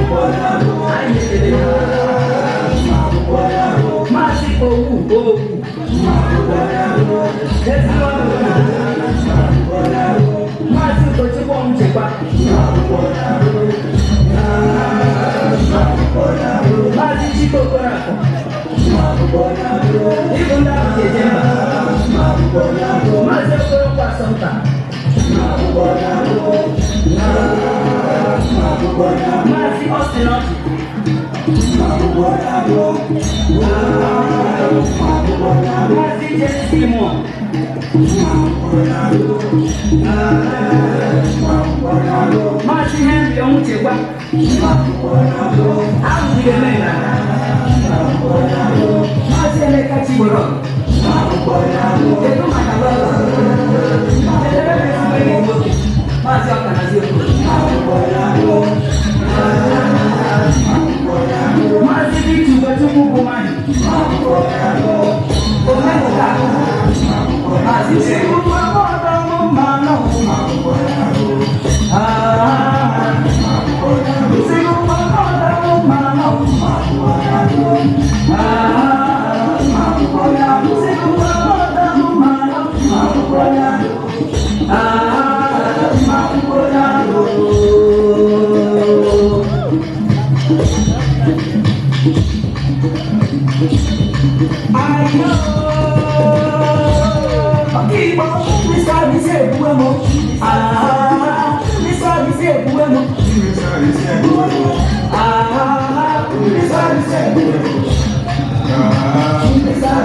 Anyị na-ekele gị. Maazị Owu Owu, ezigbo ọrụ. Maazị Ugochukwu Ọnwụchekwa. Maazị Chike Okorafor. Ịbụ ndị ahụ ji eje mba. Maazị Okoronkwo Asọmpa. Maazị Austin Ọjị. Maazị James Simon. Maazị Henry Ọnwụchekwa. Ahụ eme na Maazị Emeka Chigboro. Kedu maka lọlọ? Kedụ ebe ezigbo enyi nwoke? Maazị Ọkanazi Okoro. Maazị Victor Ugochukwu bụ nwanyị. Omenụka. Maazị Chukwu agbọdọ mmanụ. Ah, Chukwu agbọdọ mmanụ. Ah, Chukwu agbọdọ mmanụ. Ah, Ayo, Ọkaigbo, Mr. Bisi ekwuwe m. Ah, Mr. Bisi ekwuwe m. Ah, Mr. Bisi ekwuwe m. Mr.